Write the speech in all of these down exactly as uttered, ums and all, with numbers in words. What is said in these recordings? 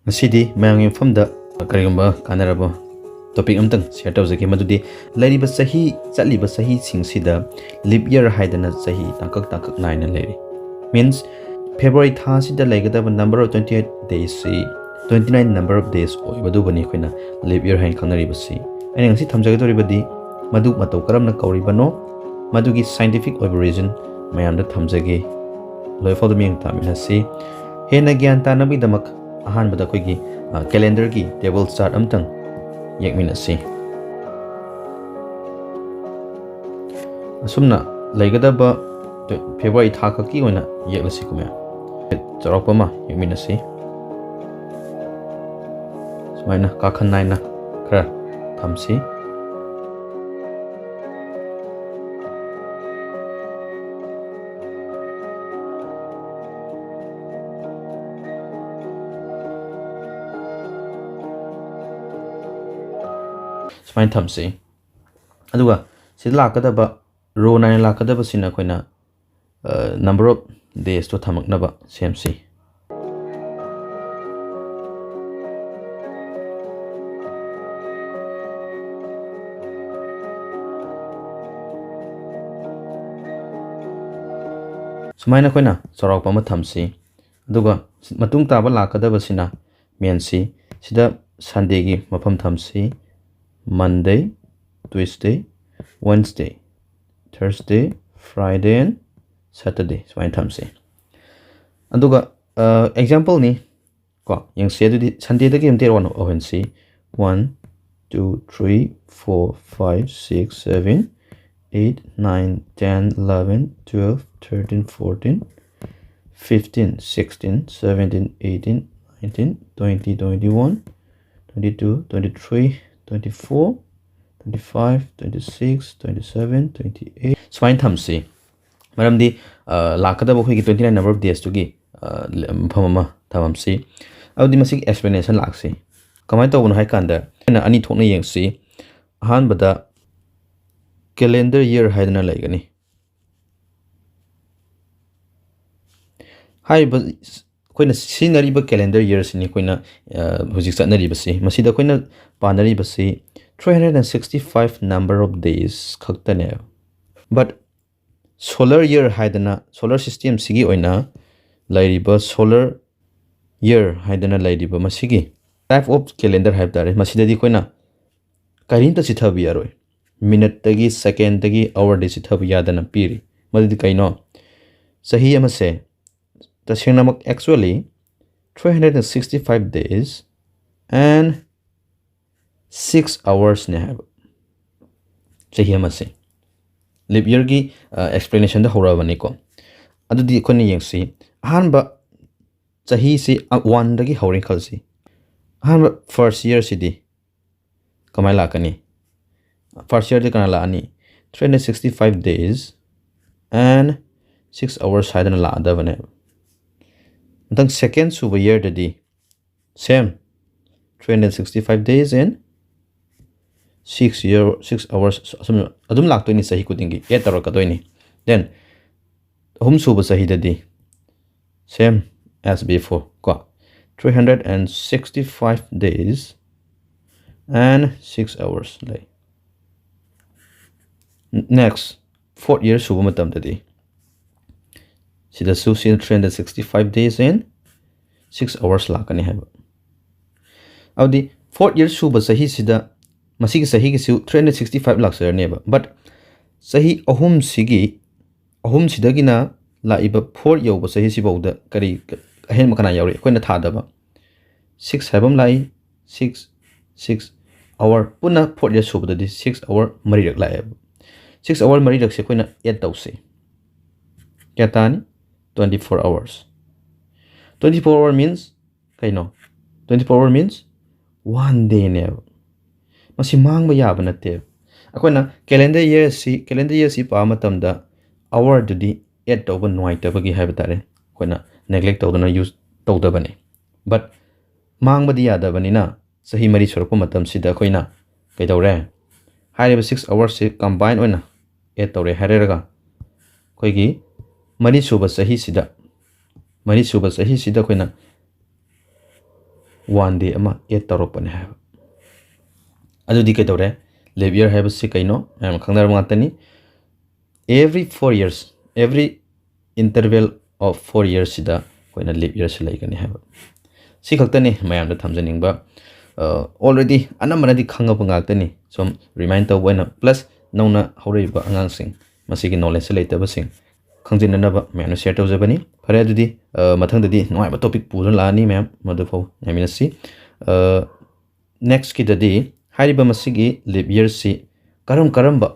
ꯉꯁꯤꯗꯤ ꯃꯌꯥꯝꯒꯤ ꯃꯐꯝꯗ ꯀꯔꯤꯒꯨꯝꯕ ꯀꯥꯟꯅꯔꯕ topic ꯑꯃꯇꯪ share ꯇꯧꯖꯒꯦ, ꯃꯗꯨꯗꯤ ꯂꯩꯔꯤꯕ ꯆꯍꯤ, ꯆꯠꯂꯤꯕ ꯆꯍꯤꯁꯤꯡꯁꯤꯗ leap year ꯍꯥꯏꯗꯅ ꯆꯍꯤ ꯇꯥꯡꯀꯛ ꯇꯥꯡꯀꯛ ꯅꯥꯏꯅ ꯂꯩꯔꯤ꯫ Means, February ꯊꯥ ꯑꯁꯤꯗ ꯂꯩꯒꯗꯕ number of twenty eight days ꯁꯤ twenty nine number of days ꯑꯣꯏꯕꯗꯨꯕꯨꯅꯤ ꯑꯩꯈꯣꯏꯅ leap year ꯍꯥꯏꯅ ꯈꯪꯅꯔꯤꯕꯁꯤ꯫ ꯑꯩꯅ ꯉꯁꯤ ꯊꯝꯖꯒꯗꯧꯔꯤꯕꯗꯤ ꯃꯗꯨ ꯃꯇꯧ ꯀꯔꯝꯅ ꯀꯧꯔꯤꯕꯅꯣ, ꯃꯗꯨꯒꯤ scientific ꯑꯣꯏꯕ reason ꯃꯌꯥꯝꯗ ꯊꯝꯖꯒꯦ꯫ ꯂꯣꯏꯐꯥꯎꯗ ꯃꯤꯠꯌꯦꯡ ꯇꯥꯃꯤꯟꯅꯁꯤ꯫ ꯍꯦꯟꯅ ꯒ꯭ꯌꯥꯟ ꯇꯥꯅꯕꯒꯤꯗꯃꯛ ꯑꯍꯥꯟꯕꯗ ꯑꯩꯈꯣꯏꯒꯤ, ꯑ, calendar ꯒꯤ table chart ꯑꯝꯇꯪ ꯌꯦꯛꯃꯤꯟꯅꯁꯤ꯫ ꯑꯁꯨꯝꯅ ꯂꯩꯒꯗꯕ February ꯊꯥ ꯈꯛꯀꯤ ꯑꯣꯏꯅ ꯌꯦꯛꯂꯁꯤ ꯀꯨꯝꯃꯦ꯫ ꯆꯥꯎꯔꯥꯛꯄ ꯑꯃ ꯌꯦꯛꯃꯤꯟꯅꯁꯤ꯫ ꯁꯨꯃꯥꯏꯅ ꯀꯥꯈꯟ ꯅꯥꯏꯅ ꯈꯔ ꯊꯝꯁꯤ꯫ ꯁꯨꯃꯥꯏꯅ ꯊꯝꯁꯤ꯫ ꯑꯗꯨꯒ ꯁꯤꯗ ꯂꯥꯛꯀꯗꯕ, row ꯅꯥꯏꯅ ꯂꯥꯛꯀꯗꯕꯁꯤꯅ ꯑꯩꯈꯣꯏꯅ, ꯑ, number of days ꯇꯣ ꯊꯝꯃꯛꯅꯕ ꯁꯦꯝꯁꯤ꯫ ꯁꯨꯃꯥꯏꯅ ꯑꯩꯈꯣꯏꯅ ꯆꯥꯎꯔꯥꯛꯄ ꯑꯃ ꯊꯝꯁꯤ꯫ ꯑꯗꯨꯒ ꯃꯇꯨꯡ ꯇꯥꯕ ꯂꯥꯛꯀꯗꯕꯁꯤꯅ ꯃꯦꯟꯁꯤ꯫ ꯁꯤꯗ Sunday ꯒꯤ ꯃꯐꯝ ꯊꯝꯁꯤ꯫ Monday, Tuesday, Wednesday, Thursday, Friday and Saturday ꯁꯨꯃꯥꯏꯅ ꯊꯝꯁꯤ꯫ ꯑꯗꯨꯒ, ꯑ, example ꯅꯤ꯫ ꯀꯣ, ꯌꯦꯡꯁꯤ꯫ ꯑꯗꯨꯗꯤ Sunday ꯗꯒꯤ ꯑꯃꯇ ꯑꯣꯏꯍꯟꯁꯤ꯫ One, two, three, four, five, six, seven, eight, nine, ten, eleven, twelve, thirteen, fourteen, fifteen, sixteen, seventeen, eighteen, nineteen, twenty, twenty-one, twenty-two, twenty-three, twenty-four, twenty-five, twenty-six, twenty-seven, twenty-eight ꯁꯨꯃꯥꯏꯅ ꯊꯝꯁꯤ꯫ ꯃꯔꯝꯗꯤ, ꯑ, ꯂꯥꯛꯀꯗꯕ ꯑꯩꯈꯣꯏꯒꯤ twenty nine number of days ꯇꯨꯒꯤ, ꯑ, ꯃꯐꯝ ꯑꯃ ꯊꯝꯃꯝꯁꯤ꯫ ꯑꯗꯨꯗꯤ ꯃꯁꯤꯒꯤ explanation ꯂꯥꯛꯁꯤ꯫ ꯀꯃꯥꯏꯅ ꯇꯧꯕꯅꯣ ꯍꯥꯏ ꯀꯥꯟꯗ ꯑꯩꯅ ꯑꯅꯤ ꯊꯣꯛꯅ ꯌꯦꯡꯁꯤ꯫ ꯑꯍꯥꯟꯕꯗ calendar year ꯍꯥꯏꯗꯅ ꯂꯩꯒꯅꯤ꯫ ꯍꯥꯏꯔꯤꯕ ꯑꯩꯈꯣꯏꯅ ꯁꯤꯖꯤꯟꯅꯔꯤꯕ calendar year ꯁꯤꯅꯤ ꯑꯩꯈꯣꯏꯅ, ꯑ, ꯍꯧꯖꯤꯛ ꯆꯠꯅꯔꯤꯕꯁꯤ꯫ ꯃꯁꯤꯗ ꯑꯩꯈꯣꯏꯅ ꯄꯥꯟꯅꯔꯤꯕꯁꯤ three hundred and sixty five number of days ꯈꯛꯇꯅꯦꯕ꯫ But solar year ꯍꯥꯏꯗꯅ solar system ꯁꯤꯒꯤ ꯑꯣꯏꯅ ꯂꯩꯔꯤꯕ solar year ꯍꯥꯏꯗꯅ ꯂꯩꯔꯤꯕ ꯃꯁꯤꯒꯤ type of calendar ꯍꯥꯏꯕ ꯇꯥꯔꯦ, ꯃꯁꯤꯗꯗꯤ ꯑꯩꯈꯣꯏꯅ ꯀꯔꯤꯝꯇ ꯆꯤꯊꯕ ꯌꯥꯔꯣꯏ꯫ Minute ꯇꯒꯤ, second ꯇꯒꯤ, hour ꯗꯒꯤ ꯆꯤꯊꯕ ꯌꯥꯗꯅ ꯄꯤꯔꯤ꯫ ꯃꯗꯨꯗꯤ ꯀꯩꯅꯣ? ꯆꯍꯤ ꯑꯃꯁꯦ ꯇꯁꯦꯡꯅꯃꯛ, actually, three hundred and sixty five days and six hours ꯅꯦ ꯍꯥꯏꯕ꯫ ꯆꯍꯤ ꯑꯃꯁꯦ leap year ꯒꯤ, ꯑ, explanation ꯗ ꯍꯧꯔꯛꯑꯕꯅꯤꯀꯣ꯫ ꯑꯗꯨꯗꯤ ꯑꯩꯈꯣꯏꯅ ꯌꯦꯡꯁꯤ꯫ ꯑꯍꯥꯟꯕ ꯆꯍꯤꯁꯤ, ꯑ, one ꯗꯒꯤ ꯍꯧꯔꯦ ꯈꯜꯂꯁꯤ꯫ ꯑꯍꯥꯟꯕ first year ꯁꯤꯗꯤ ꯀꯃꯥꯏꯅ ꯂꯥꯛꯀꯅꯤ? First year ꯗꯤ ꯀꯅꯥ ꯂꯥꯛꯑꯅꯤ? Three hundred sixty five days and six hours ꯍꯥꯏꯗꯅ ꯂꯥꯛꯑꯗꯕꯅꯦꯕ꯫ ꯃꯊꯪ second ꯁꯨꯕ year ꯗꯗꯤ same, three hundred sixty five days and six year, six hours, ꯑꯁꯨꯝ ꯑꯗꯨꯝ ꯂꯥꯛꯇꯣꯏꯅꯤ, ꯆꯍꯤ ꯈꯨꯗꯤꯡꯒꯤ add ꯇꯧꯔꯛꯀꯗꯣꯏꯅꯤ꯫ Then ꯑꯍꯨꯝ ꯁꯨꯕ ꯆꯍꯤꯗꯗꯤ same as before ꯀꯣ, three hundred and sixty five days and six hours ꯂꯩ꯫ Next, fourth year ꯁꯨꯕ ꯃꯇꯝꯗꯗꯤ ꯁꯤꯗꯁꯨ ꯁꯤ three hundred sixty five days and six hours ꯂꯥꯛꯀꯅꯤ ꯍꯥꯏꯕ꯫ ꯑꯗꯨꯗꯤ fourth year ꯁꯨꯕ ꯆꯍꯤꯁꯤꯗ, ꯃꯁꯤꯒꯤ ꯆꯍꯤꯒꯤꯁꯨ three hundred sixty five ꯂꯥꯛꯆꯔꯅꯦꯕ, but ꯆꯍꯤ ꯑꯍꯨꯝꯁꯤꯒꯤ, ꯑꯍꯨꯝꯁꯤꯗꯒꯤꯅ ꯂꯥꯛꯏꯕ four ꯌꯧꯕ ꯆꯍꯤꯁꯤꯐꯥꯎꯗ ꯀꯔꯤ ꯑꯍꯦꯟꯕ ꯀꯅꯥ ꯌꯥꯎꯔꯤ? ꯑꯩꯈꯣꯏꯅ ꯊꯥꯗꯕ six ꯍꯥꯏꯕ ꯑꯃ ꯂꯥꯛꯏ, six, six hour, ꯄꯨꯟꯅ fourth year ꯁꯨꯕꯗꯗꯤ six hour ꯃꯔꯤꯔꯛ ꯂꯥꯛꯑꯦꯕ꯫ Six hour ꯃꯔꯤꯔꯛꯁꯦ ꯑꯩꯈꯣꯏꯅ add ꯇꯧꯁꯦ꯫ ꯀꯌꯥ ꯇꯥꯅꯤ? Twenty four hours꯫ Twenty four hour means ꯀꯩꯅꯣ? Twenty four hour means one day ꯅꯦꯕ꯫ ꯃꯁꯤ ꯃꯥꯡꯕ ꯌꯥꯕ ꯅꯠꯇꯦꯕ꯫ ꯑꯩꯈꯣꯏꯅ calendar year ꯁꯤ, calendar year ꯁꯤ ꯄꯥꯕ ꯃꯇꯝꯗ hour ꯗꯨꯗꯤ add ꯇꯧꯕ ꯅꯨꯡꯉꯥꯏꯇꯕꯒꯤ ꯍꯥꯏꯕ ꯇꯥꯔꯦ, ꯑꯩꯈꯣꯏꯅ neglect ꯇꯧꯗꯅ use ꯇꯧꯗꯕꯅꯤ꯫ But ꯃꯥꯡꯕꯗꯤ ꯌꯥꯗꯕꯅꯤꯅ ꯆꯍꯤ ꯃꯔꯤ ꯁꯨꯔꯛꯄ ꯃꯇꯝꯁꯤꯗ ꯑꯩꯈꯣꯏꯅ ꯀꯩꯗꯧꯔꯦ? ꯍꯥꯏꯔꯤꯕ six hours ꯁꯤ combine ꯑꯣꯏꯅ add ꯇꯧꯔꯦ ꯍꯥꯏꯔꯒ ꯑꯩꯈꯣꯏꯒꯤ ꯃꯔꯤꯁꯨꯕ ꯆꯍꯤꯁꯤꯗ ꯃꯔꯤꯁꯨꯕ ꯆꯍꯤꯁꯤꯗ ꯑꯩꯈꯣꯏꯅ ꯋꯥꯟ ꯗꯦ ꯑꯃ ꯑꯦꯗ ꯇꯧꯔꯛꯄꯅꯦ ꯍꯥꯏꯕ꯫ ꯑꯗꯨꯗꯤ ꯀꯩꯗꯧꯔꯦ? ꯂꯤꯞ ꯏꯌꯔ ꯍꯥꯏꯕꯁꯤ ꯀꯩꯅꯣ ꯃꯌꯥꯝ ꯈꯪꯅꯔꯕ ꯉꯥꯛꯇꯅꯤ꯫ Every four years, every interval of four yearsꯁꯤꯗ ꯑꯩꯈꯣꯏꯅ ꯂꯤꯞ ꯏꯌꯔꯁꯤ ꯂꯩꯒꯅꯤ ꯍꯥꯏꯕ꯫ ꯁꯤ ꯈꯛꯇꯅꯤ ꯃꯌꯥꯝꯗ ꯊꯝꯖꯅꯤꯡꯕ꯫ ꯑꯣꯜꯔꯦꯗꯤ ꯑꯅꯝꯕꯅꯗꯤ ꯈꯪꯉꯕ ꯉꯥꯛꯇꯅꯤ꯫ ꯁꯨꯝ ꯔꯤꯃꯥꯏꯟ ꯇꯧꯕ ꯑꯣꯏꯅ, ꯄ꯭ꯂꯁ ꯅꯧꯅ ꯍꯧꯔꯛꯏꯕ ꯑꯉꯥꯡꯁꯤꯡ, ꯃꯁꯤꯒꯤ ꯅꯣꯂꯦꯖꯁꯤ ꯂꯩꯇꯕꯁꯤꯡ ꯈꯪꯖꯤꯟꯅꯅꯕ ꯃꯌꯥꯝꯅ ꯁꯤꯌꯔ ꯇꯧꯖꯕꯅꯤ꯫ ꯐꯔꯦ, ꯑꯗꯨꯗꯤ ꯃꯊꯪꯗꯗꯤ ꯅꯨꯡꯉꯥꯏꯕ ꯇꯣꯄꯤꯛ ꯄꯨꯗꯨꯅ ꯂꯥꯛꯑꯅꯤ ꯃꯌꯥꯝ, ꯃꯗꯨꯐꯥꯎ ꯉꯥꯏꯃꯤꯟꯅꯁꯤ꯫ ꯅꯦꯛꯁꯀꯤꯗꯗꯤ ꯍꯥꯏꯔꯤꯕ ꯃꯁꯤꯒꯤ ꯂꯤꯞ ꯏꯌꯔꯁꯤ ꯀꯔꯝ ꯀꯔꯝꯕ,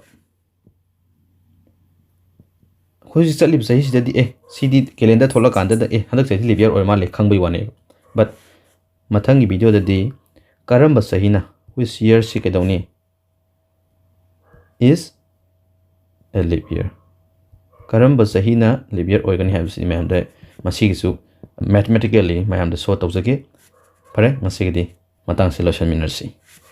ꯍꯧꯖꯤꯛ ꯆꯠꯂꯤꯕ ꯆꯍꯤꯁꯤꯗꯗꯤ ꯑꯦ ꯁꯤꯗꯤ ꯀꯦꯂꯦꯟꯗꯔ ꯊꯣꯛꯂꯛꯀꯥꯟꯗꯗ ꯑꯦ ꯍꯟꯗꯛ ꯆꯍꯤ ꯂꯤꯞ ꯏꯌꯔ ꯑꯣꯏꯔ ꯃꯥꯜꯂꯦ ꯈꯪꯕꯩ ꯋꯥꯅꯦꯕ꯫ ꯕꯠ ꯃꯊꯪꯒꯤ ꯚꯤꯗꯤꯑꯣꯗꯗꯤ ꯀꯔꯝꯕ ꯆꯍꯤꯅ, which yearꯁꯤ ꯀꯩꯗꯧꯅꯤ, is a leap year, ꯀꯔꯝꯕ ꯆꯍꯤꯅ ꯂꯤꯞ ꯏꯌꯔ ꯑꯣꯏꯒꯅꯤ ꯍꯥꯏꯕꯁꯤ ꯃꯌꯥꯝꯗ, ꯃꯁꯤꯒꯤꯁꯨ ꯃꯦꯊꯃꯦꯇꯤꯀꯦꯜꯂꯤ ꯃꯌꯥꯝꯗ ꯁꯣ ꯇꯧꯖꯒꯦ꯫ ꯐꯔꯦ, ꯉꯁꯤꯒꯤꯗꯤ ꯃꯇꯥꯡꯁꯤ ꯂꯣꯏꯁꯤꯟꯃꯤꯟꯅꯔꯁꯤ꯫